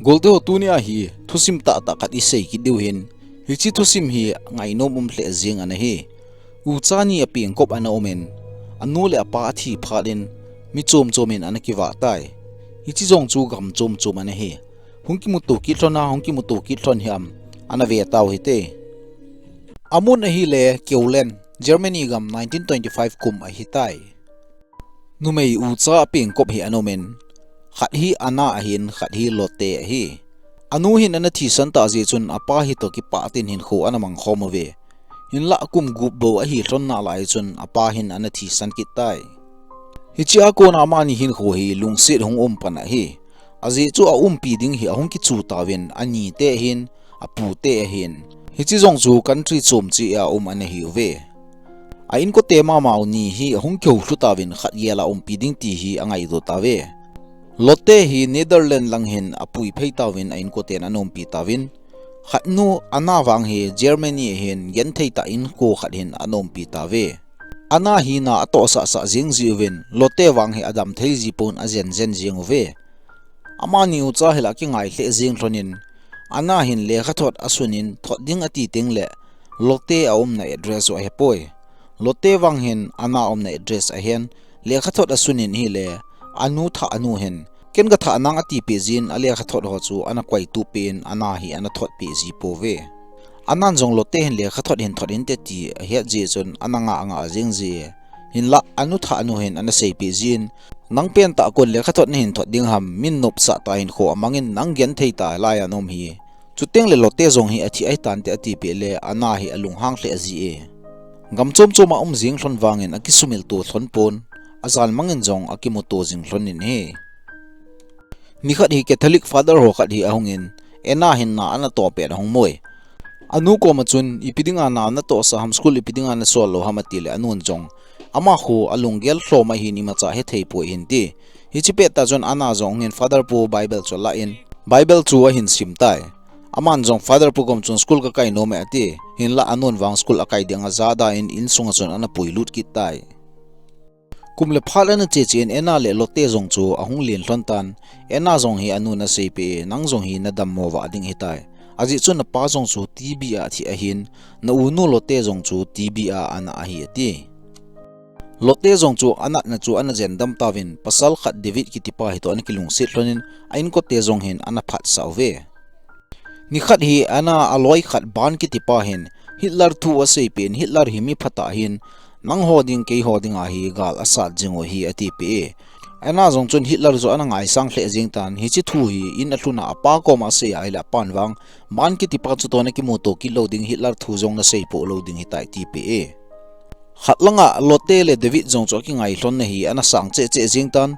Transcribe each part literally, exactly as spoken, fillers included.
Golte ho, tuni a hi thusim tahtah khat isei kit diu hin, hiche thusim hi ngainom um lheh jeng ana hi. Ucha ni apengkop ana um in, anu le apa athi phat in, mi chom chom in ana kivah tai. Hiche jong chu gam chom chom ana hi. Hung kimuto kit lhon a, hung kimuto kit lhon hiam, ana ve tau hite. Amun ahile Keulen, Germany gam, nineteen twenty-five kum ahitai. Numei ucha apengkop hi ana um in, khat hi Anna ahin, khat hi Lotte ahi. Anu hin ana thisan tah jeh chun apa hitoh kipah tin hinkho ana mangkhom uve. Hinlah kum gup bou ahi lhon nalai chun apa hin ana thisan kit tai. Hiche a kona amani hinkho hi lungset hung um pan ahi. Ajeh chu aumpi ding hi ahung kichu tauvin, anite ahin, apute ahin. Hiche jong chu country chom cheh a um ana hiuve. A inkote mama u ni hi ahung kihoulhu tauvin, khat gel a umpi ding ti hi angailut tauve. Lotte hi Netherlands lang hin apui phei tauvin, a inkoten ana umpi tauvin. Khatnu Anna vang hi Germany ahin, genthei tah in kho khat hin ana umpi tauve. Anna hi na atohsah sah jing jiuvin, Lotte vang hi adam thei ji pon, ajen jen jing uve. Amani ucha hi la kingai lheh jeng lhon in, Anna hin lekhathot asun in thot ding ati teng le, Lotte aumna address u ahepoi. Lotte vang hin Anna umna address ahen, lekhathot asun in ahile, anu thah anu hin, ken gathah nang ati peh jin, alekhathot ho chu ana koitup peh in, Anna hi ana thot peh ji pouve. Annan jong Lotte hin lekhathot hin thot inte ti ahet jeh chun ana ngah ngah jing ji. Hinlah anu thah anu hin ana seipeh jin, nang pentah kon lekhathot nahin thot ding ham, min nopsah tah hinkho amangin nang genthei tah lai a naum hi. Chuteng le Lotte jong hi athi ahitante ati peh le Anna hi alunghang lheh ji e. Gam chom chom a um jing lhon vangin akisumil to lhon pon, ajan mangin jong akimuto jing lhon in ahi. Nikhat hi Catholic Father ho khat hi ahungin, Anna hin na ana toh pet ahung mui. Anu koma chun, ipi dinga na natohsah ham, school ipi dinga nasol lou ham ati le, anun jong, ama khu alunggel lhom ahin imacha hethei poi ahin ti. Hiche pettah chun Anna jong ahungin Father pu Bible chu alah in, Bible chu ahin sim tai. Aman jong Father pu kom chun school kakai nom e ati, hinlah anun vang school akai ding ajah dan in, insunga chun ana puilut kit tai. Kum le phat ana che che in Anna le Lotte jong chu ahung len lhon tan. Anna jong hi anun aseipeh e, nang jong hi nadammo vah ding ahitai. Ajeh chu napa jong chu T B a athi ahin, na unu Lotte jong chu T B a ana ahi ati. Lotte jong chu anatna chu ana jendam tauvin, pasal khat David kitipa hitoh ana kilungset lhon in, a inkote jong hin ana phatsah uve. Nikhat hi Anna aloi khat Bernd kitipa hin, Hitler thu aseipeh in, Hitler hi mi phatah ahin, nangho ding keiho dinga hi gal asat jing u ahi atipeh e. Anna jong chun Hitler chu ana ngaisang lheh jeng tan, hiche thu hi in alhun a apa koma asei ahile apan vang, Bernd kitipa chutoh nakimuto kit lou ding, Hitler thu jong naseipoh lou ding ahitai atipeh e. Khat langa Lotte le David jong chu akingai lhonna hi ana sang cheh cheh jeng tan.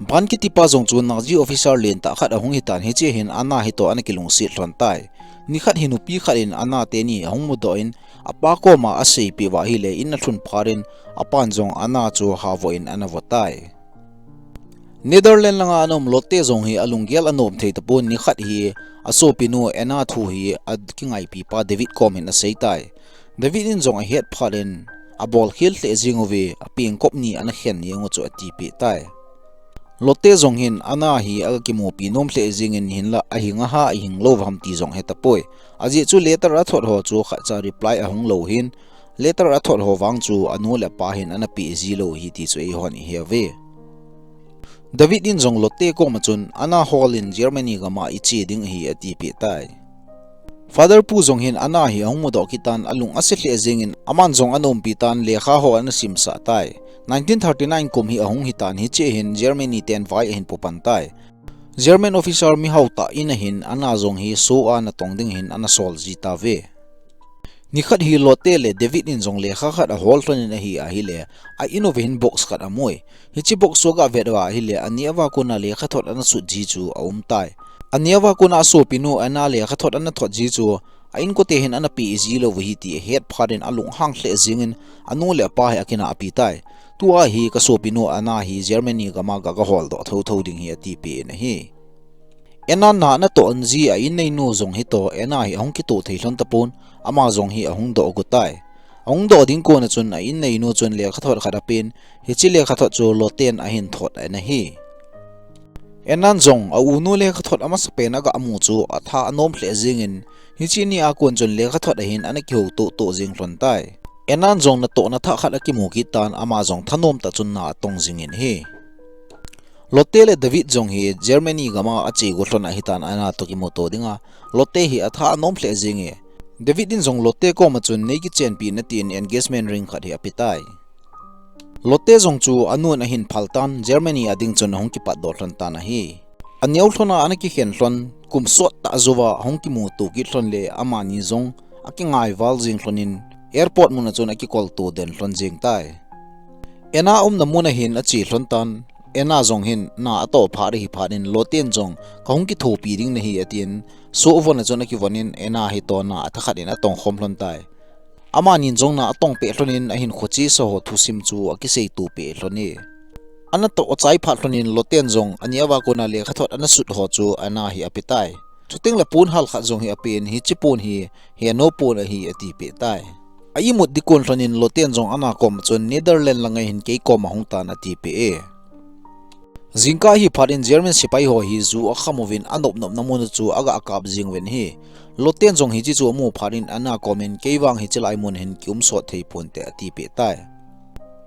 Bernd kitipa jong chu Nazi officer lentah khat ahung hitan, hiche hin Anna hitoh ana kilungset lhon tai. Nikhat hi nupi khat in Anna teni ahung mudoh in, apa koma aseipeh uva ahile in alhun phat in, apan jong Anna chu havoh in ana vo tai. Netherlands langa ana um Lotte jong hi alunggel anom thei tapon, nikhat hi asopinu Anna thu hi akingaipipa David kom in asei tai. David in jong ahet phat in, abolkhel lheh jeng uve, apengkop ni ana khen jeng u chu atipeh tai. Lotte jong hin Anna hi agakimupi nom lheh jengin, hinlah ahing aha ahing lou ham ti jong ahetapoi. Ajeh chu letter athot ho chu khatcha reply ahung lou hin, letter athot ho vang chu anu le apa hin ana peh ji lou ahi ti chu eihon ihe uve. David in jong Lotte koma chun, Anna hol in Germany gama iche ding ahi atipeh tai. Father pu jong hin Anna hi ahung mudoh kit tan, alung ase lheh jengin, aman jong ana umpi tan, lekha ho ana simsah tai. Nineteen thirty-nine kum hi ahung hitan, hiche hin Germany ten vai ahin popan tai. German officer mihao tah in ahin, Anna jong hi soh a natong ding hin ana sol ji tauve. Nikhat hi Lotte le David in jong lekha khat ahol lhon in ahi ahile, a in uva hin box khat amui. Hiche box chu agavet uva ahile, aneh uva kona lekhathot ana sut ji chu aum tai. Aneh uva kona asopinu Anna lekhathot ana thot ji chu, a inkote hin ana peh ji lou ahi ti ahet phat in alunghang lheh jengin, anu le apa hi akinahpi tai. Tua hi kasopinu Anna hi Germany gama ga, gaholdoh thotho ding ahi atipeh in ahi. Anna na anatoh ji a inneinu jong hitoh Anna hi ahung kitoh thei lhon tapon, ama jong hi ahung doh got tai. Ahung doh ding kona chun a inneinu chun lekhathot khat apen, hiche lekhathot chu Lotten ahin thot ana hi. Anna jong a unu lekhathot amasapen aga mu chu atha anom lheh jingin, hiche ni a kon chun lekhathot ahin ana kihou toh toh jing lhon tai. Anna jong natohna thah khat akimu kit tan, ama jong thanom tah chun na atong jingin ahi. Lotte le David jong hi Germany gam a ache go lhon ahitan, Anna toh kimuto dinga. Lotte hi atha anom lheh jinge. David in jong Lotte koma chun nei kichenpi in atin engagement ring khat hi apetai. Lotte jong chu anun ahin phal tan, Germany a ding chun ahung kipatdoh lhon tan ahi. Aneo lhon a ana kikhen lhon, kum sot tah jouva ahung kimuto kit lhon le amani jong akingai val jing lhonin airport mun a chun akikolto den lhon jing tai. Anna umna mun ahin ache lhon tan, Anna jong hin na atoh phat ahi phat in Lotte in jong kahung kithopi ding nahi atin, soh von a chun akivonin Anna hi toh na athakhat in atong khom lhon tai. Amani jong na atong peh lhonin ahinkho chesa ho thusim chu akiseito peh lhon e. Ana toh achai phat lhonin Lotte in jong aneo a kona lekhathot ana sut ho chu Anna hi apetai. Chuteng le pon hal khat jong hi apen, hiche pon hi heno pon ahi atipeh tai. A imut ding kon lhonin Lotte in jong Anna koma chun Netherlands langa hin kei koma hung tan atipeh e. Jingkah ahi phat in German sepai ho hi ju akham uvin anop nopna mun chu aga kap jing uvin ahi. Lotte in jong hiche chu amu phat in Anna komin kei vang hiche lai mun hin kium sot thei ponte atipeh tai.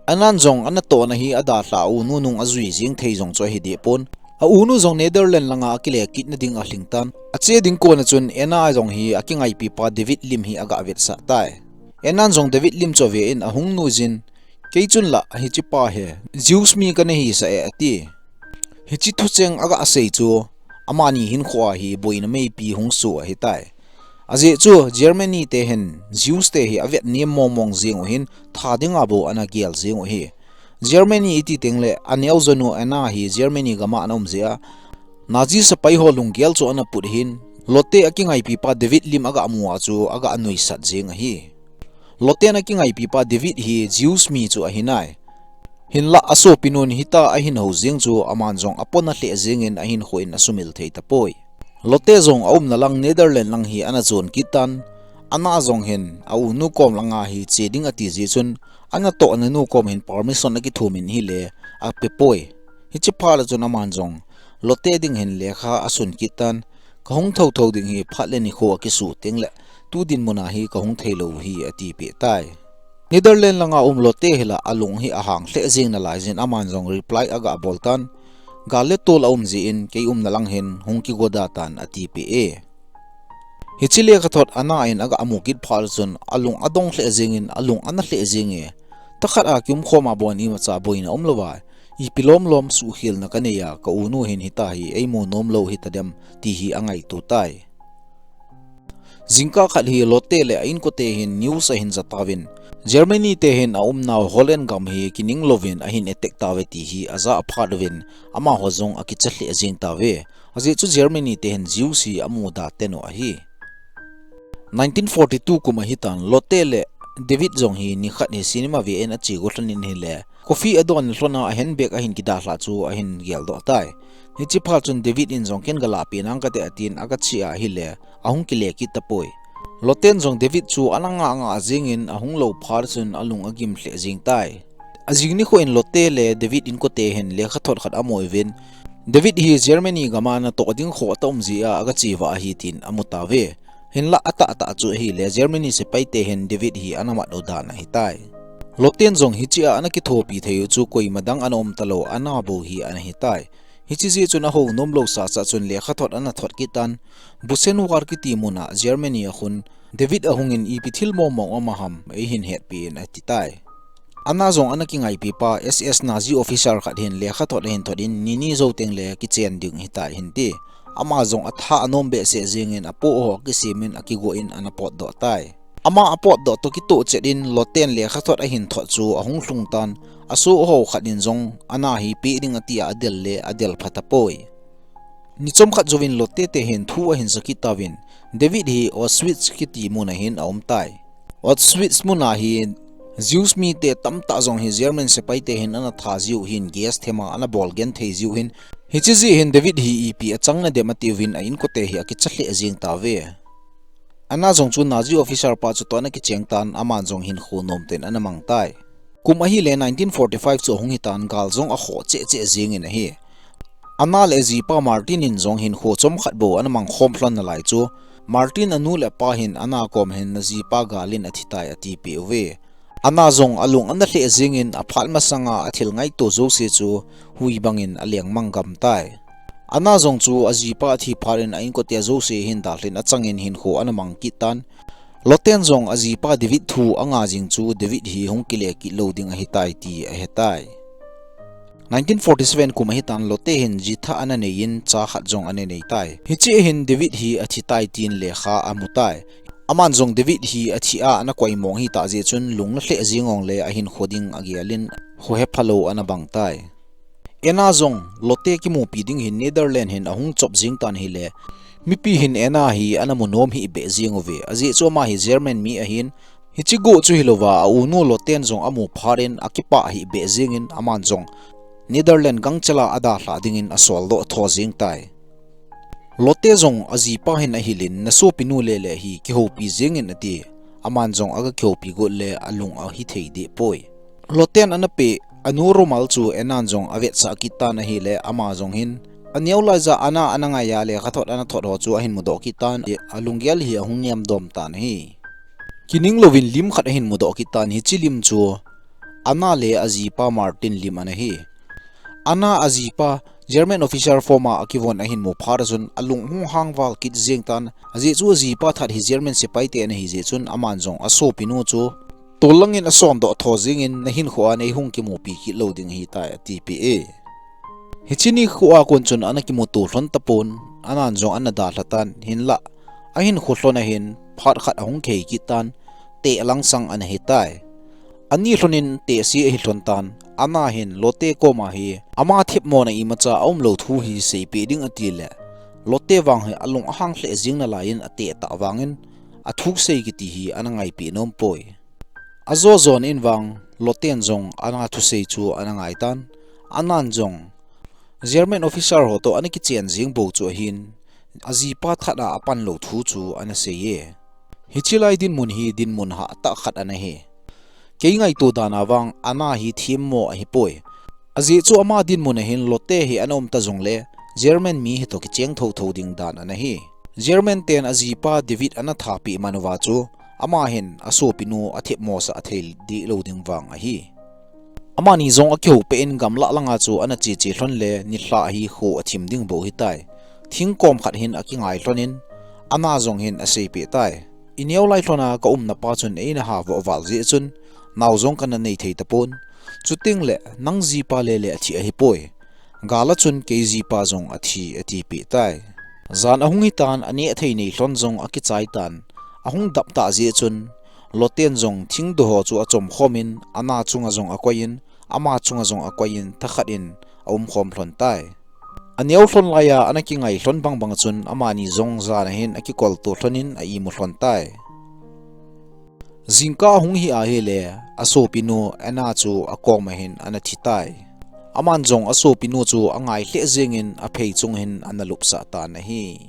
Anna in jong anatohna hi adalhah a unu nung ajui jing thei jong chu ahi deh pon. A unu jong Netherlands langa akile kitna ding alhing tan. Ache ding kon a chun Anna jong hi akingaipipa David lim hi aga vetsah tai. Anna in jong David lim chu ave in ahung nuijin, kei chun la hichepa hi Jews mi kana hisah e ati. Hiche thucheng aga sei chu amani hinkho a hi boina meipi hung soh ahitai. Ajeh chu Germany te hin Jews te hi avet nem mong mong jing u hin tha dinga bou ana gel jing u ahi. Germany iti teng le aneo jonu Anna hi Germany gam a ana um jeh a, Nazi sepai ho lunggel chu ana put hin, Lotte akingaipipa David lim aga mu a chu aga nuisat jing ahi. Lotte in akingaipipa David hi Jews mi chu ahi nai. Hinlah asopinun hitia ahin hou jing chu aman jong apona lheh jingin ahinkho in asumil thei tapoi. Lotte jong aumna lang Netherlands lang hi ana jon kit tan, Anna jong hin a unu kom langa hi che ding ati jeh chun, anatohna nu kom hin permission akithumin ahile apepoi. Hiche phat a chun aman jong Lotte ding hin lekha asun kit tan, kahung thotho ding hi phat le nikho akisuh teng le tu dinmun a hi kahung thei lou hi atipeh tai. Netherlands langa um Lotte hi la alung hi ahang lheh jing nalai jin aman jong reply aga bol tan, gal le tol aum jeh in kei umna lang hin hung kigo da tan atipeh e. Hiche lekhathot Anna in aga mu kit phat chun alung adong lheh jingin alung ana lheh jinge. Thakhat a kium khom a bon imacha boina umlouva, ipi lom lom suhkhelna kanei a ka unu hin hitia hi eimu nom lou hitadem ti hi angaito tai. Jingkah khat hi Lotte le a inkote hin news ahin jatauvin, Germany te hin aumnau Holland gam hi kining louvin ahin attack tauve ti hi ajah phat uvin, amaho jong akicha lheh jeng tauve. Ajeh chu Germany te hin Jews hi amuda tenu ahi. Nineteen forty-two kum ahitan, Lotte le David jong hi nikhat hi cinema ve in ache go lhonin ahile, coffee adon lhona a handbag ahin kidalhah chu ahin geldoh tai. Hiche phat chun David in jong ken galah peh nang kate atin aga che a ahile, ahung kile kit tapoi. Lotte in jong David chu ana ngah ngah jengin ahung lou phat chun alung agim lheh jeng tai. Ajing nikho in Lotte le David inkote hin lekhathot khat amu uvin, David hi Germany gam a natoh ding kho ata um jeh a aga che uva ahi tin amu tauve. Hinlah atahtah chu ahile Germany sepai te hin David hi ana mat u dan ahitai. Lotte in jong hiche a ana kithopi thei u chu koima dang ana um talou, Anna bou hi ana hitai. Hiche jeh chun ahou nom lou sasa chun lekhathot ana thot kit tan, Buchenwald kiti mun a Germany a khun David ahungin ipi thil mong mong aum ham eihin hetpeh in ati tai. Anna jong ana kingaipipa S S Nazi officer khat hin lekhathot ahin thot in nini jou teng le kichen ding ahitai ahin ti. Ama jong atha anom behseh jengin apoh ho akisemin akigo in ana potdoh tai. Ama apotdoh toh kitoh chet in Lotte in lekhathot ahin thot chu ahung lhung tan, asoh ho khat in jong Anna hi peh ding ati a adel le adel pha tapoi. Ni chomkhat jouvin Lotte te hin thu ahin ja kit tauvin, David hi Auschwitz kiti mun a hin aum tai. Auschwitz mun a hi Jews mite tamtah jong hi German sepai te hin ana that jiu hin gas them a ana bol genthei jiu hin, hiche jeh hin David hi ipi achang nadem atiuvin a inkote hi akicha lheh jeng tauve. Anna jong chu Nazi officer pa chutoh ana kicheng tan, aman jong hinkho nomten ana mang tai. Kum ahile nineteen forty-five chu ahung hitan, gal jong akhoh cheh cheh jengin ahi. Anna le ajipa Martin in jong hinkho chomkhat bou ana mangkhom lhon nalai chu, Martin anu le apa hin Anna kom hin najipa gal in athi tai atipeh uve. Anna jong alung ana lheh jingin aphat masanga athil ngaito jouse chu hui bangin alengmang gam tai. Anna jong chu ajipa athi phat in a-inkote jouse hin dalhin achangin hinkho ana mang kit tan. Lotte in jong ajipa David thu anga jing chu David hi hung kile kit lou ding ahitai ti ahetai. Nineteen forty-seven kum ahitan, Lotte hin jitha ana neiyin cha khat jong ana neitai. Hiche hin David hi athi tai tin lekha amutai. Aman jong David hi athi a ana koimong hitah jeh chun lung ana lheh jing jongle ahinkho ding agelin khohe phalou ana bangtai. Anna jong Lotte kimupi ding hin Netherlands hin ahung chop jing tan ahile, mipi hin Anna hi ana munom hih beh jing uve. Ajeh chu ama hi German mi ahin, hiche goh chu hilouva aunu Lotte in jong amu phat in akipah hih beh jingin aman jong Netherlands gangchela adalhah dingin asoldoh tho jing tai. Lotte jong ajipa hin ahilin, nasopinu lele hi kihoupi jingin ati. Aman jong aga kihoupi got le alung ahithei deh poi. Lotte in ana peh anu rumal chu Anna in jong avetsah kit tan ahile, ama jong hin aneo laija Anna ana ngaiya lekhathot ana thot ho chu ahin mudoh kit tan, alunggel hi ahung niamdom tan ahi. Kining louvin lim khat ahin mudoh kit tan, hiche lim chu Anna le ajipa Martin lim ana hi. Anna ajipa German officer form a akivon ahin mu phat chun alung hung hang val kit jing tan, ajeh chu ajipa that hi German sepaite ana hi jeh chun aman jong asopinu chu tol langin asondoh tho jingin, nahinkho a neihung kimupi kit lou ding ahitai atipeh e. Hiche nikho a kon chun ana kimuto lhon tapon, Anna in jong ana dalha tan, hinlah ahinkho lhon ahin phat khat ahung kihei kit tan, teh langsang ana hitai. Ani lhonin tehse ahi lhon tan, Anna hin Lotte koma hi ama themmo na imacha aumlou thu hi seipeh ding atile, Lotte vang hi alung ahang lheh jing nalaiyin ateh tah vangin athusei kiti hi ana ngaipeh nom poi. Ajo jon in vang Lotte in jong Anna thusei chu ana ngaitan, Anna in jong German officer ho toh ana kichen jing bou chu ahin, ajipa that a apan lou thu chu ana seiye. Hiche lai dinmun hi dinmun hahtah khat ana hi. Kei ngaito dan a vang Anna hi themmo ahipoi. Ajeh chu ama dinmun a hin Lotte hi ana um ta jongle, German mi hitoh kicheng thotho ding dan ana hi. German ten ajipa David ana thapeh man uva chu, ama hin asopinu athemmosah thei deh lou ding vang ahi. Amani jong akihoupeh in gamlah langa chu ana cheche lhon le, nilhah hi kho athim ding bou hitai. Thingkom khat hin akingai lhonin, Anna jong hin aseipeh tai. Ineo lai lhona kaumna pa chun eina havoh val jeh chun, nao jong kana nei thei tapon. Chutengle, nang jipa lele athi ahipoi. Gal a chun kei jipa jong athi, atipeh tai. Jan ahung hitan, aneh thei nei lhon jong akichai tan. Ahung dap tah jeh chun, Lotte in jong thingdoh ho chu achom khomin, Anna chunga jong akoiyin, ama chunga jong akoiyin, thakhat in aumkhom lhon tai. Aneo lhon laiya ana kingai lhon bangbang chun, amani jong jan a hin akikolto lhonin aimu lhon tai. Jingkah ahung hi ahile, asopinu Anna chu akoma hin ana thi tai. Aman jong asopinu chu angai lheh jengin aphei chung hin ana lupsah tan ahi.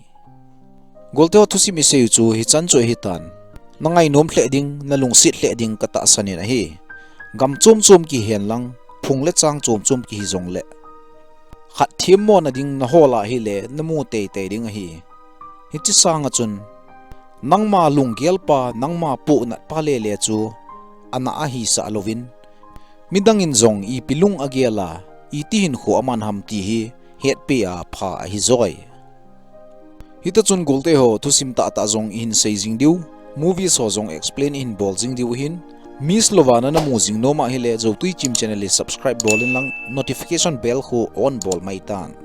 Golte ho thusim isei u chu hichan chu ahitan. Nangainom lheh ding, nalungset lheh ding katahsan in ahi. Gam chom chom kihen lang, phung le chang chom chom kihi jongle, khat themmona ding nahol ahile, namu teitei ding ahi. Hiche sanga chun, nangma lunggel pa, nangma pohnat pa lele chu ana ahisah louvin, midang in jong ipi lung agel a, iti hinkho aman ham ti hi hetpeh a pha ahi joi. Hita chun golte ho thusim tahtah jong ihin sei jing diu, movies ho jong explain ihin bol jing diu ahin, miss louva nana mu jing nom ahile, Joutui Chim channel hi subscribe bol in lang notification bell khu on bol mai tan.